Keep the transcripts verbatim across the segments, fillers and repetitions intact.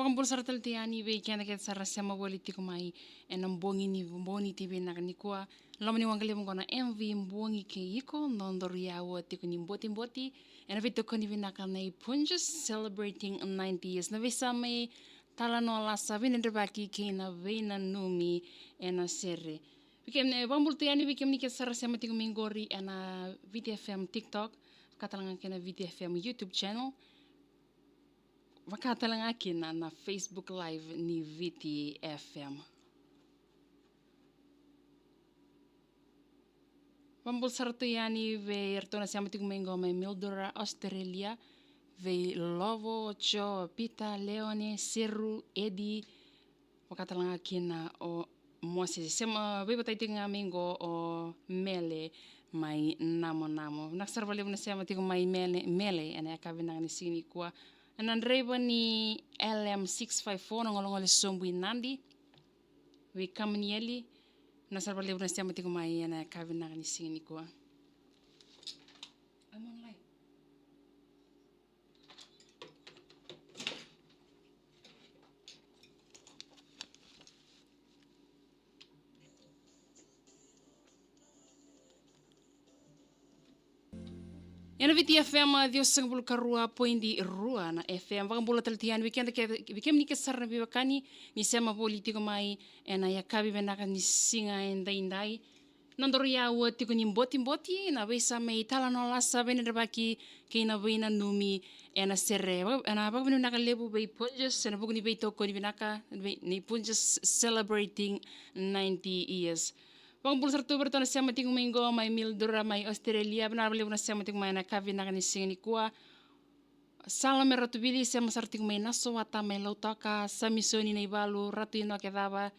Vakabula sara tale tu yani vei keda kece sara sema voli tiko mai ena bogi ni, bogi ni T V naka nikua. Loma ni waqa levu qo na M V Bogi kei iko, dodonu ya ua tiko ni botiboti ena veitokoni vinaka na i Punjas celebrating ninety years. Na veisama i talanoa lasa, veidredrevaki kei na veinanumi ena sere. Vei kemuni, e, vakabula tu yani vei kemuni kece sara sema tiko mai qori ena Viti F M TikTok, vaka tale ga kei na Viti F M YouTube channel, vaka tale ga kina na Facebook Live ni Viti F M. Vakabula sara tu yani vei iratou na sema tiko mai qo mai Mildura, Australia, vei Lovo, Jo, Peter, Leone, Seru, Edi, vaka tale ga kina o Moses. Sema, veivatai tiko ga mai qo o Mele mai Namonamo. Vinaka sara vakalevu na sema tiko mai Mele, Mele, ena yakavi vinaka ni siga nikua. Ena draiva ni L M six five four, na golegole sobu i Nadi. Vei Kamanieli, vinaka sara vakalevu na sema tiko mai ena yakavi vinaka ni siga nikua. I'm on live. Ena Viti F M, ciwasagavulu ka rua poidi rua na F M. Vakabula tale tu yani vei keda, keda, vei kemuni kece sara na veiwekani ni sema voli tiko mai ena yakavi vinaka ni siga edaidai. Nodaru ya ua tiko ni botiboti, na veisama i talanoa lasa, veidredrevaki kei na veinanumi ena sere. Vaka-, ena vakavinavinaka levu vei Punjas ena vuku ni veitokoni vinaka, vei, ni Punjas celebrating ninety years. Vakabula sara tu vei iratou na sema tiko mai qo mai Mildura mai Australia, vinaka vakalevu na sema tiko mai ena yakavi vinaka ni siga nikua. Salome Ratuvili, sema sara tiko mai Nasowata mai Lautoka, Samisoni Naivalu, Ratu Inoke Cava.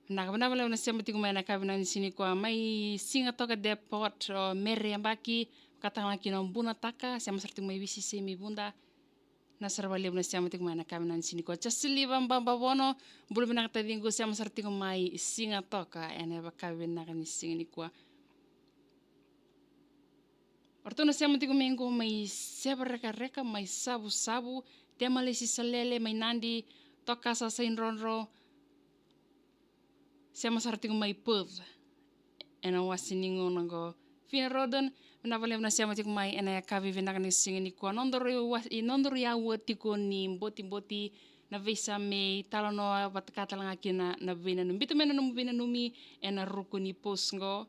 Vinaka, vinaka vakalevu na sema tiko mai ena yakavi vinaka ni siga nikua. Mai Sigatoka Depot, o Mere Yabaki, vaka tale ga kina o Bunataka, sema sara tiko mai Visisei mai Vuda. Vinaka sara vakalevu na sema tiko mai ena yakavi vinaka ni siga nikua. Jasiliva Babavono, bula vinaka taciqu, sema sara tiko mai Sigatoka ena yakavi vinaka ni siga nikua. O ratou na sema tiko mai qo mai Sevarekareka, mai Savusavu, Temalesi Salele mai Nadi, Tokasa Saidrodro, sema sara tiko mai Perth ena wase ni gauna qo. Fina Rodon, vinaka vakalevu na sema tiko mai ena yakavi vinaka ni siga nikua. Nodaru ya ua, i nodaru ya ua tiko ni botiboti, na veisama i talanoa, vaka tale ga kina na veinanumi. Biuta mai na nomu veinanumi ena ruku ni post qo.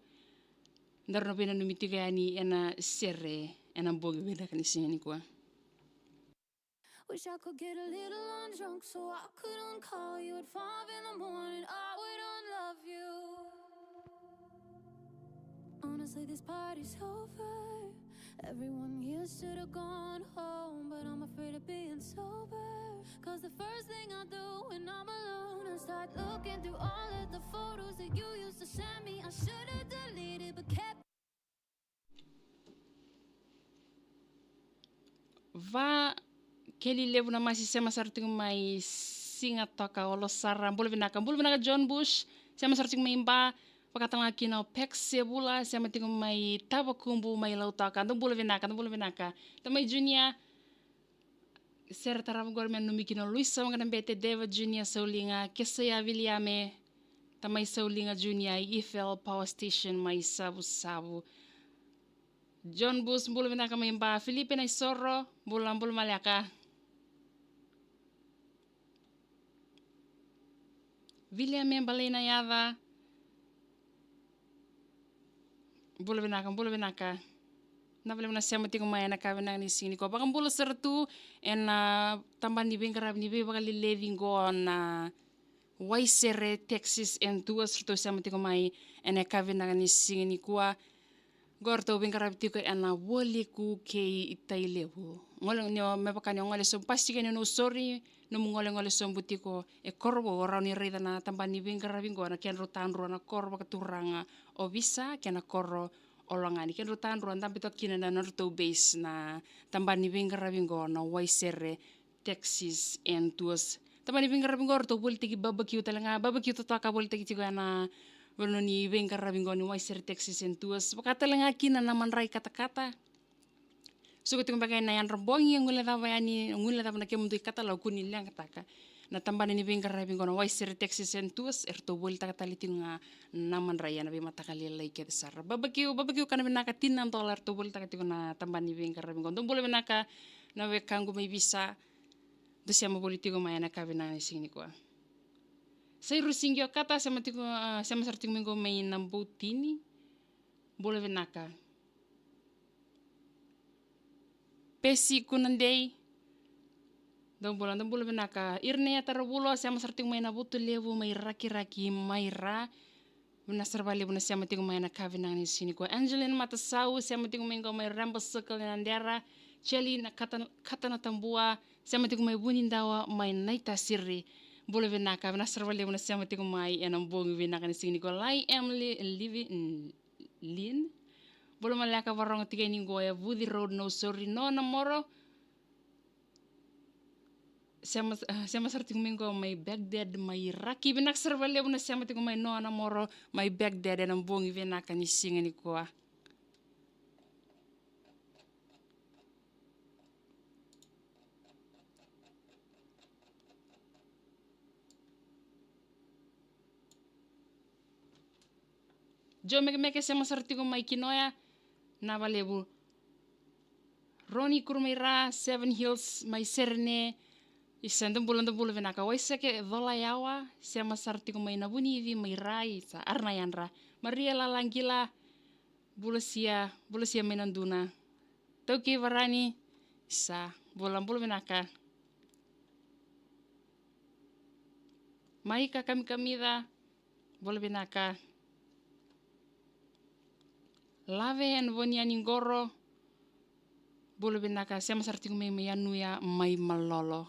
Daru na veinanumi tiko yani ena sere ena bogi vinaka ni siga nikua. Wish I could get a little undrunk so I couldn't call you at five in the morning. I wouldn't love you. Honestly, this party's over. Everyone here should have gone home, but I'm afraid of being sober. 'Cause the first thing I do when I'm alone, I start looking through all of the photos that you used to send me. I should have deleted, but kept. Vakeli Levu na Masi, sema sara tiko mai Sigatoka, Olo Sara, bula vinaka, bula vinaka John Bush, sema sara tiko mai Ba, vaka tale ga kina o Pex Sevula, sema tiko mai Tavakubu, mai Lautoka, dou bula vinaka, dou bula vinaka. Tamai Junior, sere tarava qori me nanumi kina o Luisa Waqanabete, Deva Junior Sauliga, Keseya Viliame, Tamai Sauliga Junior, i Eiffel Power Station mai Savusavu. John Bus, bula vinaka mai Ba, Filipe Naisoro, bula, bula maleka. Viliame Balai na yaca. Bula vinaka, bula vinaka. Na vale na sema tiko mai ena yakavi vinaka ni siga nikua. Vakabula sara tu ena tabana ni veiqaravi ni veivakaleleci qo na Waisere Taxis and Tours, ratou sema tiko mai ena yakavi vinaka ni siga nikua. Qo ratou veiqaravi tiko ena Vualiku kei Tailevu. Gole ni o me vaka ni o gole sobu, basika ni o Nausori, nomu golegole sobu tiko e Korovou, o rawa ni raica na tabana ni veiqaravi qo na kedrau tadrua na koro vakaturaga o Visa kei na koro o Logani. Kedrau tadrua dabe toka kina na nodratou base na tabana ni veiqaravi qo na Waisere Taxis and Tours. Tabana ni veiqaravi qo ratou volitaki babakiu tale ga, babakiu totoka volitaki tiko ena vanua ni veiqaravi qo ni Waisere Taxis and Tours. Vaka tale ga kina na madrai katakata. Suka tiko beka ena yadra bogi, e guilecava yani, guilecava na kemudou ikatalau, kua ni leqataka. Na tabana ni veiqaravi qo na Waisere Taxis and Tours, eratou volitaka tale tiko ga na madrai ena veimataka lailai kece sara. Babakiu, babakiu kana vinaka, tini na dola eratou volitaka tiko na tabana ni veiqaravi qo. Dou bula vinaka na wekaqu mai Visa. Dou sema voli tiko mai ena yakavi vinaka ni siga nikua. Sairusi Qiokata, sema tiko, ah, sema sara tiko mai qo mai Naboutini. Bula vinaka. Pesi Kunadei. Dou bula, dou bula vinaka. Irineia Taravulo, sema sara tiko mai Navutulevu, mai Rakiraki, mai Ra. Vinaka sara vakalevu na sema tiko mai ena yakavi vinaka ni siga nikua. Angeline Matasau, sema tiko mai qo mai Ramba Circle e Nadera. Cheli na Kata, Katanatabua, sema tiko mai Vunidawa, mai Naitasiri. Bula vinaka, vinaka sara vakalevu na sema tiko mai ena bogi vinaka ni siga nikua. Lai Emily Livi, mm, Lin. Bula maleka, varogo tiko yani qo e Vuci Road, Nausori, Noa Namoro. Sema, ah, sema sara tiko mai qo mai Baghdad, mai Iraki. Vinaka sara vakalevu na sema tiko mai Noa Namoro, mai Baghdad, ena bogi vinaka ni siga nikua. Joe Mekemeke, sema sara tiko mai Kinoya, vinaka vakalevu. Roni Kurumaira, Seven Hills, mai Serene. Isa, dou bula, dou bula vinaka. Waisake Colayawa, sema sara tiko mai Navunici, mai Ra, isa, ara na yadra. Maria Lalaqila, bula Sia, bula Sia mai Naduna. Taukei Varani, isa, bula, bula vinaka. Maika Kamikamica, bula vinaka. Lave ena Voniani Qoro, bula vinaka, sema sara tiko mai, mai Yanuya, mai Malolo.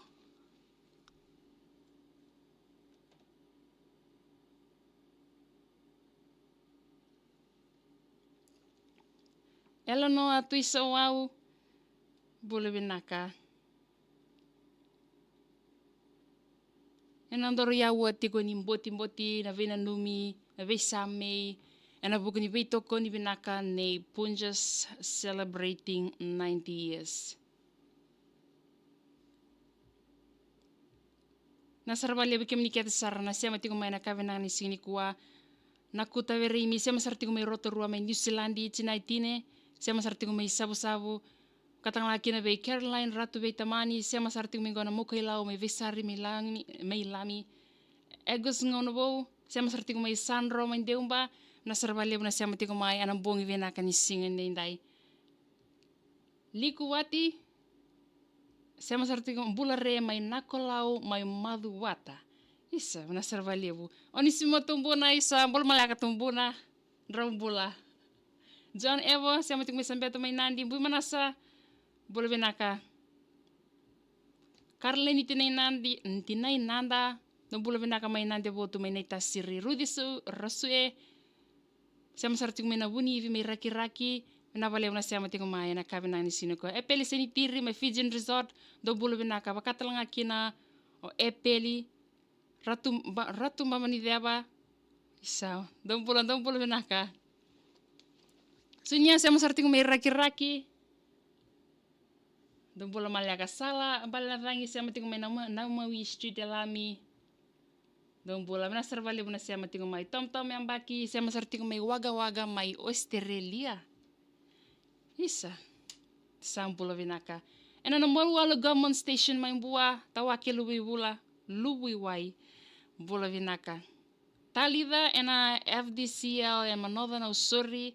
Elenoa Tuisawau, bula vinaka. Ena doro yaua tiko ni botiboti, na veinanumi, na veisamei, ena vuku ni veitokoni vinaka nei Punjas celebrating ninety years. Vinaka sara vakalevu kemuni kece sara na sema tiko mai ena yakavi vinaka ni siga nikua. Nakuta Vereimi, sema sara tiko mai Rotorua, mai Niusiladi, Tinaitine, sema sara tiko mai Savusavu. Vakatalega kina vei Caroline Ratu Veitamani, sema sara tiko mai qo na Mokailau, mai Veisari, mai Lami, mai Lami. Agus Gaunavou, sema sara tiko mai Sandro, mai Deuba. Vinaka sara vakalevu na sema tiko mai ena bogi vinaka ni siga edaidai. Liku Wati, sema sara tiko, bula re mai Nakolau, mai Macuata. Isa, vinaka sara vakalevu. Onisimo Tubuna, isa, bula maleka Tubuna. Drau bula. John Evo, sema tiko mai Sabeto, mai Nadi, Bui Manasa, bula vinaka. Karleni Tinainadi, Tinainada, dou bula vinaka mai Nadevotu, mai Naitasiri. Ruci Su, Rasue, sema sara tiko mai Navunici, mai Rakiraki, vinaka vakalevu na sema tiko mai ena yakavi vinaka ni siga nikua. Epeli Senitiri, mai Fijian Resort, dou bula vinaka, vakatalega kina o Epeli, Ratu, ba, Ratu Bamaniceva, isa, dou bula, dou bula vinaka. Sunia, sema sara tiko mai Rakiraki, dou bula maleka. Sala Balenacagi, sema tiko mai Nauma, Naumawi Street e Lami. Dou bula, vinaka sara vakalevu na sema tiko mai. Tomtom Yabaki, sema sara tiko mai Wagga Wagga, mai Australia. Isa, sa bula vinaka. Ena Namaluvalu Government Station mai Bua, Tawake Luvuivula, Luvuiwai. Bula vinaka. Talica ena F D C L e Manoca, Nausori,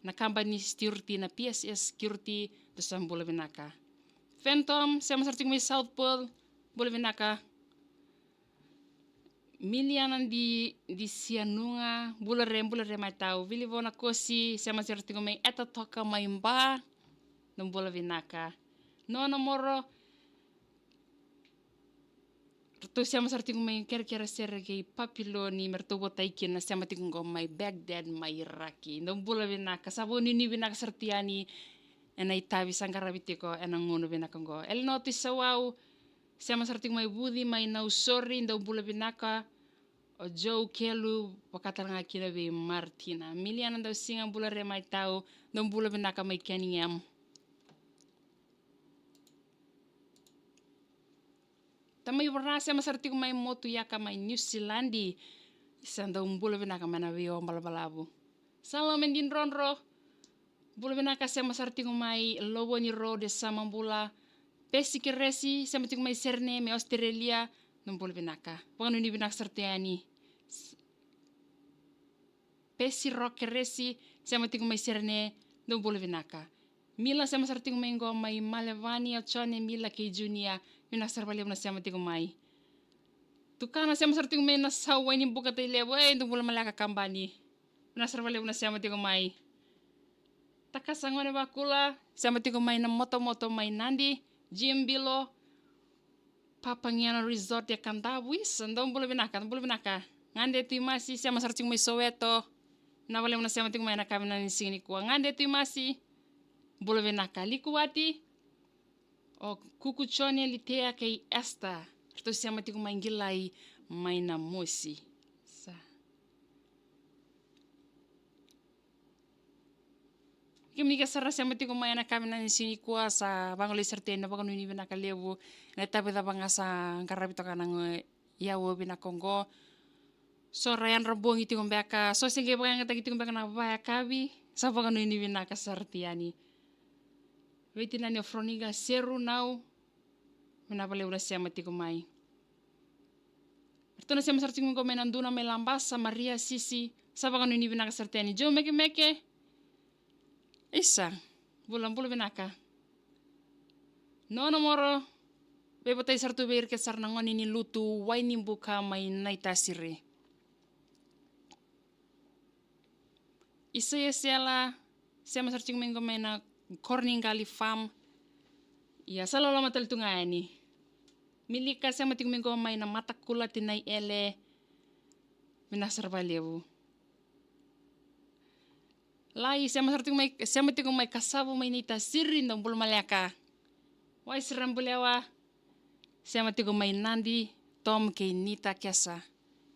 na kabani security, na P S S security, dou sa bula vinaka. Phantom, sema sara tiko mai South Pole, bula vinaka. Miliana di, di Sianuga, bula re, bula re mai tau. Vilivo Nakosi, sema sara tiko mai Etatoka, mai Ba, dou bula vinaka. Noa Namoro, ratou sema sara tiko mai kerekere sere kei Papiloni, me ratou votai kina, sema tiko qo mai Baghdad, mai Iraki. Dou bula vinaka, sa vakanuinui vinaka sara tu yani ena itavi sa qaravi tiko ena gauna vinaka qo. Elenoa Tuisawau, sema sara tiko mai Vuci, mai Nausori, dou bula vinaka. O Joe Kelu, vakatalega kina vei Martina. Miliana Dausiga, bula re mai tau, dou bula vinaka mai Kenningham. Tamai Vara, sema sara tiko mai Motuiaka mai Niusiladi. Sa dau bula vinaka mai na veiwau balabalavu. Salome Didrodro, bula vinaka, sema sara tiko mai Lovoni Road e Samabula. Pesi Keresi, sema tiko mai Serene mai Australia, dou bula vinaka. Vakanuinui vinaka sara tu yani. S-, Pesi Rock Keresi, sema tiko mai Serene, dou bula vinaka. Mila, sema sara tiko mai qo mai Malevani, o Jone, Mila kei Junia, vinaka sara vakalevu na sema tiko mai. Tukana, sema sara tiko mai Nasau, Wainibuka, Tailevu, e, dou bula maleka Kabani. Vinaka sara vakalevu na sema tiko mai. Takasa Gone Vakula, sema tiko mai Namotomoto mai Nadi, Jim Bilo, Papageno Resort e Kadavu, isa, dou bula vinaka, dou bula vinaka. Gade Tuimasi, sema sara tiko mai Soweto. Vinaka vakalevu na sema tiko mai ena yakavi ni siga nikua. Gade Tuimasi, bula vinaka. Likuwati, o Kuku Jone, Litea kei Esther. Ratou sema tiko mai Qilai mai Namosi. Sa. Kemuni ke sara sema tiko mai ena yakavi ni siga nikua, sa vagolei sara tu yani na vakanuinui vinaka levu. Ena itavi cava ga sa qaravi toka na gauna vinaka oqo. So ra yadra bogi tiko beka, so se qai vakayagataki tiko beka na vakayakavi, sa vakanuinui vinaka sara tu yani. Vei tinani o Froniga Seru Nau, vinaka vakalevu na sema tiko mai. Ratou na sema sara tiko mai qo mai Naduna mai Labasa, Maria Sisi, sa vakanuinui vinaka sara tu yani. Joe Mekemeke, isa, bula, bula vinaka. Nona Moro, veivotai sara tu vei ira kece sara na gone ni Lutu, Wainibuka mai Naitasiri. Isaia Sela, sema sara tiko mai qo mai na Koroniqali Farm. Ia, sa loloma tale tu ga yani. Milika, sema tiko mai qo mai Namatakula, Tinai Ele. Vinaka sara vakalevu. Lai, sema sara tiko mai, sema tiko mai Kasavu mai Naitasiri, dou bula maleka. Waisira Bulewa, sema tiko mai Nadi, Tom kei Nita Kesa.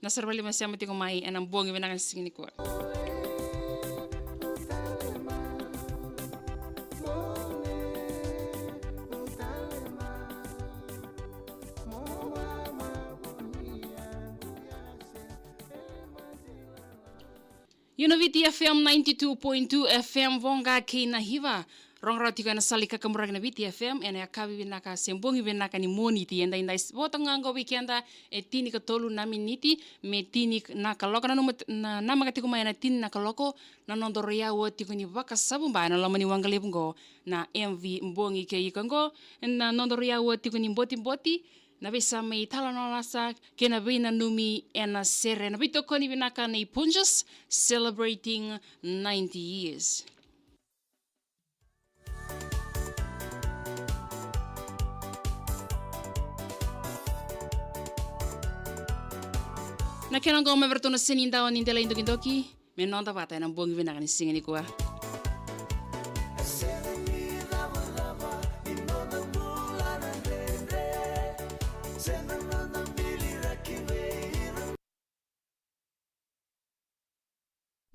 Vinaka sara vakalevu na sema tiko mai ena bogi vinaka ni siga nikua. Io na Viti F M ninety-two point two F M, Voqa kei Naiva. Rogo rawa tiko ena sala ni kakaburaki na Viti F M ena yakavi vinaka se bogi vinaka ni Moniti. Edaidai vo toka ga qo vei keda e tini ka tolu na miniti me tini na kaloko. Nanuma, na, namaka tiko mai ena tini na kaloko na nodaru yaua tiko ni vakasavuba ena loma ni waqa levu qo na M V Bogi kei iko qo. Na nodaru yaua tiko ni botiboti, na veisama italanoa lasa kei na veinanumi ena sere, na veitokoni vinaka nei Punjas, celebrating ninety years. Na kena qo mai vei ratou na senidawa ni delai dokidoki. Me noda vata ena bogi vinaka ni siga nikua.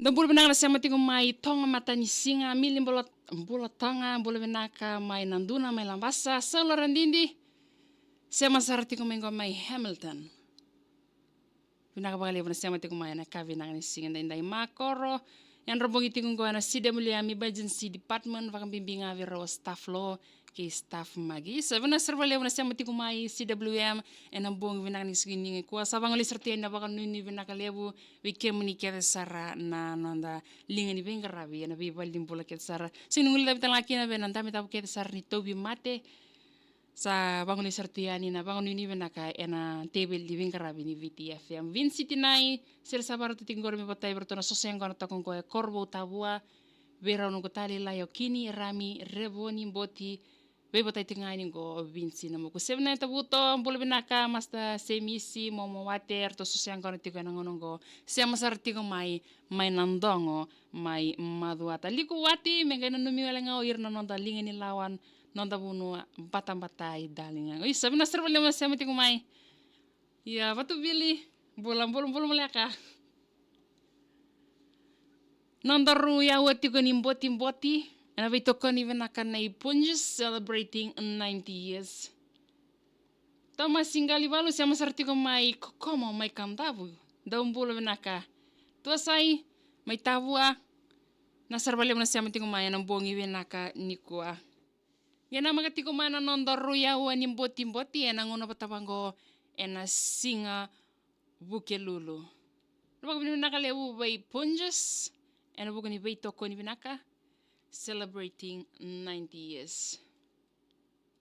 Dou bula vinaka na sema tiko mai Toga Matanisiga, Mili Bula, Bula Toga, bula vinaka mai Naduna mai Labasa, Saula Radidi, sema sara tiko mai qo mai Hamilton. Vinaka vakalevu na sema tiko mai ena yakavi vinaka ni siga edaidai. Makoro, yadra bogi tiko qo ena C W M Emergency Department, vakabibi ga vei rau staff law kei staff magi. Sa vinaka sara vakalevu na sema tiko mai C W M ena bogi vinaka ni siga nikua. Sa vagolei sara tu yani na vakanuinui vinaka levu vei kemuni kece sara na noda liga ni veiqaravi ena veivale ni bula kece sara. Sega ni guilecavi tale ga kina vei na dabe tabu kece sara ni tauvimate. Sa vagolei sara tu yani na vakanuinui vinaka ena teveli ni veiqaravi ni Viti F M. Vinci Tinai, sere sa varauta tiko qori me votai vei ratou na soso yaqona toka qo e Korovou, Tavua, vei rau noqu tale i lai o Kini, Rami, Revoni, Boti, veivotai tiko ga yani qo o Vinci Namuku. Sevenina Tavuto, bula vinaka, Master Semisi, Momo Wate, ratou soso yaqona tiko ena gauna qo. Sema sara tiko mai, mai Nadogo, mai Macuata. Likuwati, me qai nanumi wale ga o ira na noda liga ni lawa, noda vanua, Batabatai, darling. Oi, sa vinaka sara vakalevu na sema tiko mai. Ia, Vatuvili, bula, bula, bula maleka. Nodaru yaua tiko ni botiboti, ena veitokoni vinaka nei Punjas, celebrating ninety years. Tomasi Qalivalu, sema sara tiko mai Kokomo, mai Kadavu. Dou bula vinaka. Tuasai, mai Tavua. Na sara valevu na sema tiko mai ena bogi vinaka nikua. Ia namaka tiko mai na noda rui aua ni botiboti ena gauna vata vaqo ena siga Vukelulu. Na vakavinavinaka levu vei Punjas ena vuku ni veitokoni vinaka, celebrating ninety years.